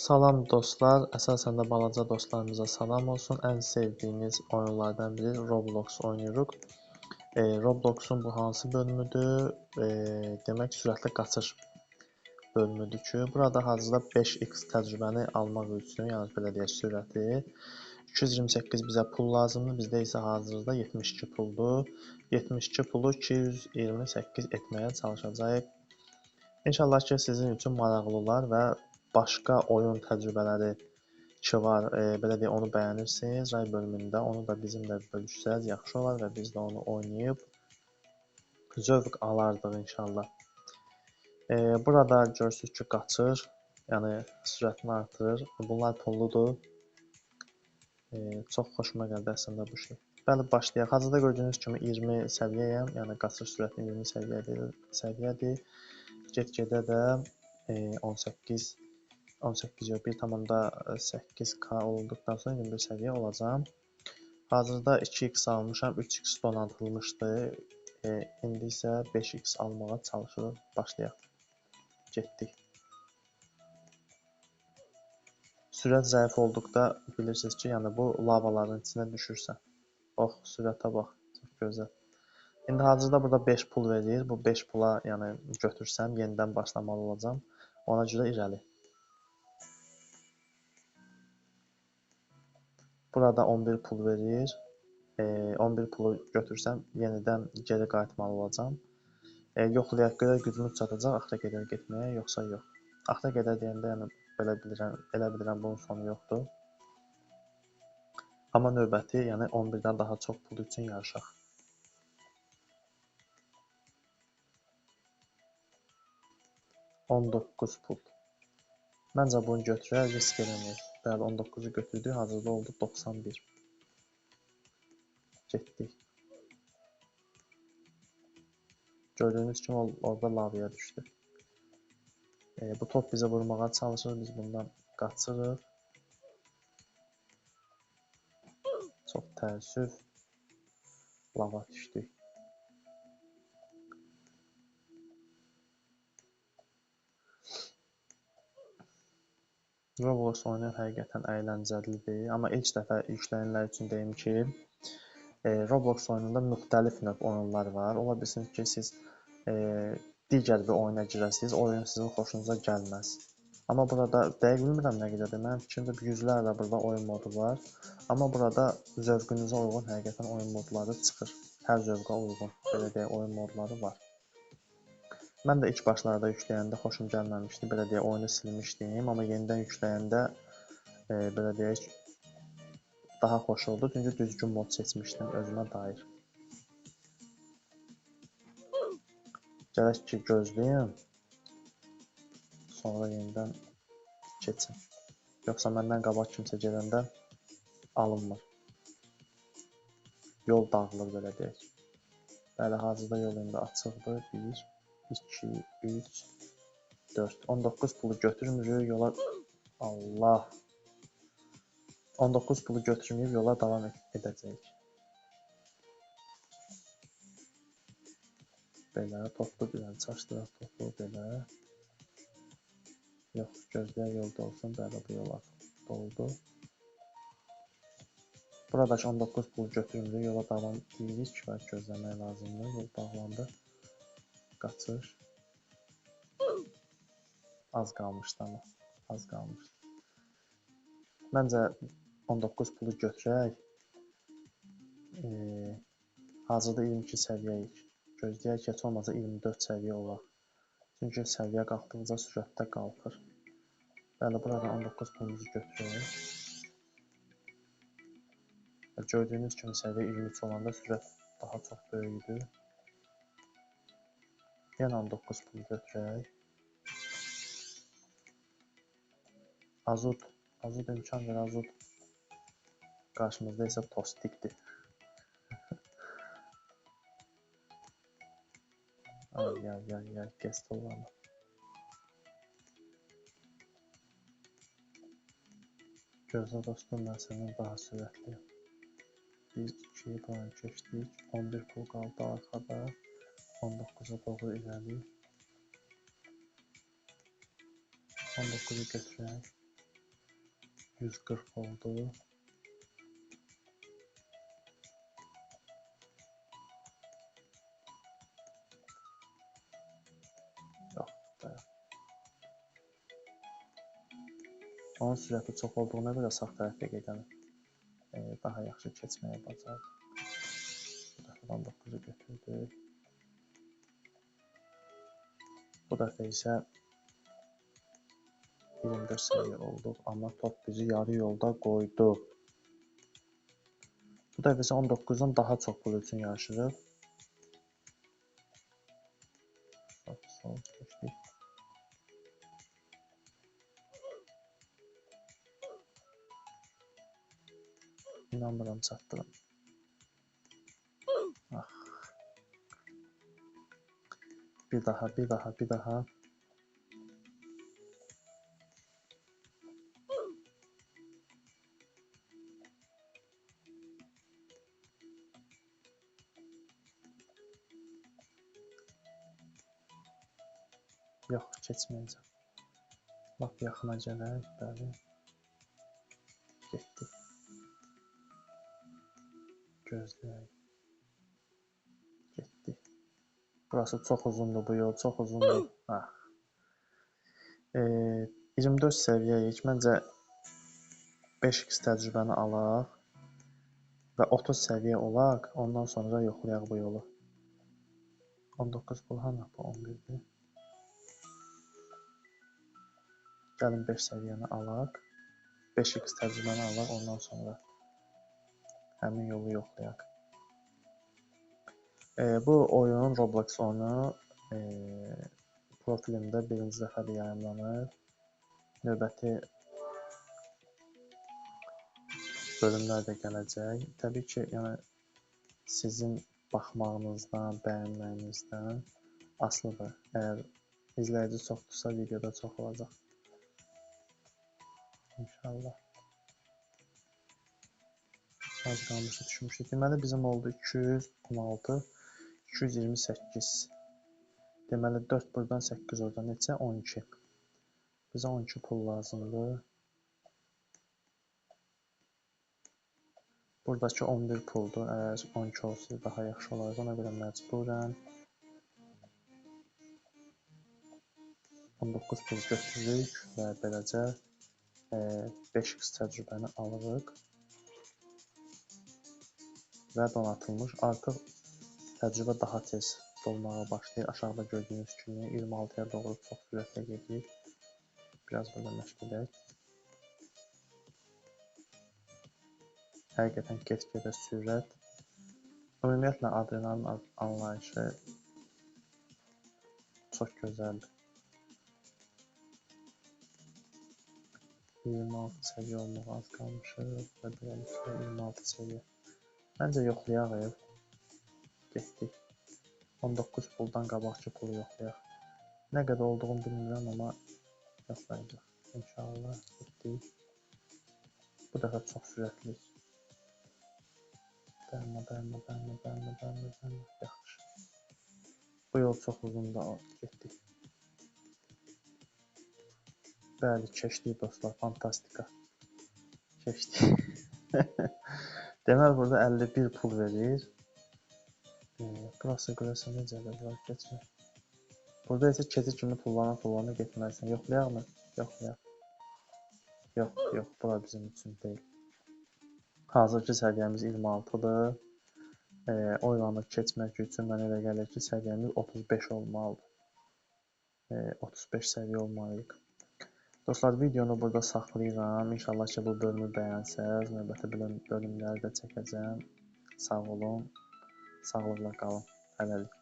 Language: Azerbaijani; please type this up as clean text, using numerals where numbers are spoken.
Salam dostlar, əsasən də balaca dostlarımıza salam olsun. Ən sevdiyiniz oyunlardan biri Roblox oynayırıq. Roblox'un bu hansı bölümüdür? Demək, sürətli qaçış bölümüdür ki, burada hazırda 5x təcrübəni almaq üçün, yəni belə deyək, sürəti 228 bizə pul lazımdır, bizdə isə hazırda 72 puldur. 72 pulu 228 etməyə çalışacağıq. İnşallah ki, sizin üçün maraqlı olar və başqa oyun təcrübələri ki var, belə deyək, onu bəyənirsiniz. Ray bölümündə onu da bizimlə bölüşsəz yaxşı olar və biz də onu oynayıb zövq alardıq inşallah. Burada görürsünüz ki, qaçır, yəni sürətini artırır. Bunlar pulludur. Çox xoşuma gəldi əslində bu şey. Bəli, başlayaq. Hazırda gördüyünüz kimi 20 səviyyəyəm, yəni qaçış sürəti 20 səviyyədir. Get-gedə də 18 yox, 1,8K olduqdan sonra 21 səviyyə olacağam. Hazırda 2x almışam, 3x donatılmışdı. İndi isə 5x almağa çalışırıq. Başlayaq. Getdik. Sürət zəif olduqda bilirsiniz ki, yəni bu lavaların içinə düşürsən. Oh, sürətə bax, çox gözəl. İndi hazırda burada 5 pul verir. Bu 5 pula yəni götürsəm, yenidən başlamalı olacağam. Ona görə irəli. Burada 11 pul verir. 11 pulu götürsəm, yenidən geri qayıtmalı olacağam. Yoxlayaq, görək gücümüz çatacaq axıra qədər getməyə, yoxsa yox. Axıra qədər deyəndə, yəni belə bilirəm, elə bilirəm bunun sonu yoxdur. Amma növbəti, yəni 11-dən daha çox pul üçün yarışaq. 19 pul. Məncə bunu götürər, risk eləməyək. Bəli, 19-u götürdük, hazırda oldu 91. Getdik. Gördüyünüz kimi orada lavaya düşdü. Bu top bizə vurmağa çalışır, biz bundan qaçırıq. Çox təəssüf, lava düşdük. Roblox oyunu həqiqətən əyləncəlidir, amma ilk dəfə yükləyənlər üçün deyim ki, Roblox oyununda müxtəlif növ oyunlar var. Ola bilsin ki, siz digər bir oyuna girəsiniz, oyun sizin xoşunuza gəlməz. Amma burada dəqiq bilmirəm nə qədərdir, mənim fikrimdə yüzlərlə burada oyun modu var. Amma burada zövqünüzə uyğun həqiqətən oyun modları çıxır. Hər zövqə uyğun, belə deyək, oyun modları var. Mən də ilk başlarda yükləyəndə xoşum gəlməmişdi, belə deyək, oyunu silmişdim. Amma yenidən yükləyəndə, belə deyək, daha xoş oldu. Çünki düzgün mod seçmişdim özümə dair. Gərək ki, gözləyim, sonra yenidən keçim. Yoxsa məndən qabaq kimsə gedəndə alınmır. Yol dağılır, belə deyək. Bəli, hazırda yol indi açıqdır. 1, 2, 3, 4. 19 pulu götürmürük, yola... Allah! 19 pulu götürməyib yola davam edəcəyik. Belə, toplu bir çaşdıraq topu, belə. Yox, gözləyək yol dolsun, bəli, bu yol artıq doldu. Buradakı 19 pulu götürmürük, yola davam edirik və gözləmək lazımdır. Yol bağlandı. Qaçır. Az qalmışdı amma, az qalmışdı. Məncə 19 pulu götürək. Hazırda 22 səviyyəyik. Gözləyək ki, heç olmasa 24 səviyyə olaq. Çünki səviyyə qalxdıqca sürətdə qalxır. Bəli, buradan 19 pulumuzu götürək. Gördüyünüz kimi səviyyə 23 olanda sürət daha çox böyüdü. Yenə 19 pulu götürək. Azud, Azud imkan ver, Azud. Qarşımızda isə tostikdir. Ay, ay, ay, ay, gest olanı. Gözlə dostum, mən səndən daha sürətliyim. 1, 2, buranı keçdik. 11 pul qaldı arxada. 19-a doğru irəli. 19-u götürək. 140 oldu. Yox, dayan. Onun sürəti çox olduğuna görə sağ tərəfə gedəni daha yaxşı keçməyə bacardı. Bu dəfə 19-u götürdük. Bu dəfə isə 24 səviyyə olduq, amma top bizi yarı yolda qoydu. Bu dəfə isə 19-dan daha çox pul üçün yarışırıq. Sol, keçdik. İnanmıram, çatdırım. Ah. Bir daha, bir daha, bir daha. Yox, keçməyəcəm. Lap yaxına gələk, bəli. Getdik. Gözləyək. Getdik. Burası çox uzundur, bu yol çox uzundur. Ah. 24 səviyyəyik. Məncə 5x təcrübəni alaq və 30 səviyyə olaq. Ondan sonra yoxlayaq bu yolu. 19 pul hanı? Bu 11-dir. Gəlin 5 səviyyəni alaq. 5x təcrübəni alaq. Ondan sonra həmin yolu yoxlayaq. Bu oyun, Roblox oyunu profilimdə birinci dəfədir yayımlanır. Növbəti bölümlər də gələcək. Təbii ki, yəni sizin baxmağınızdan, bəyənməyinizdən asılıdır. Əgər izləyici çoxdursa, videoda çox olacaq. İnşallah. Az qalmışdı, düşmüşdük. Deməli, bizim oldu 216, 228. Deməli, 4 buradan, 8 oradan. Neçə? 12. Bizə 12 pul lazımdır. Buradakı 11 puldur. Əgər 12 olsa daha yaxşı olardı. Ona görə məcburən 19 pul götürürük və beləcə 5x təcrübəni alırıq. Və donatılmış. Artıq təcrübə daha tez dolmağa başlayır. Aşağıda gördüyünüz kimi 26-ya doğru çox sürətlə gedir. Biraz burada məşq edək. Həqiqətən get-gedə sürət. Ümumiyyətlə, adrenalin anlayışı çox gözəldir. 26 səviyyə olmağa az qalmışıq və beləliklə 26 səviyyə. Məncə yoxlayaq ev. Getdik. 19 puldan qabaqki pulu yoxlayaq. Nə qədər olduğunu bilmirəm, amma yoxlayacaq. İnşallah getdik. Bu dəfə çox sürətliyiz. Dayanma, dayanma, dayanma, dayanma, dayanma, dayanma. Yaxşı. Bu yol çox uzundur. Getdik. Bəli, keçdik dostlar. Fantastika. Keçdik. Deməli, burada 51 pul verir. Burası görəsən necədir? Bura keçmir. Burada isə keçi kimi tullana-tullana getməlisən. Yoxlayaq mı? Yoxlayaq. Yox, yox, bura bizim üçün deyil. Hazırki səviyyəmiz 26-dır. O ilanı keçmək üçün mənə elə gəlir ki, səviyyəmiz 35 olmalıdır. 35 səviyyə olmalıyıq. Dostlar, videonu burada saxlayıram. İnşallah ki, bu bölümü bəyənsəz. Növbəti bölümləri də çəkəcəm. Sağ olun. Sağlıqla qalın. Hələlik.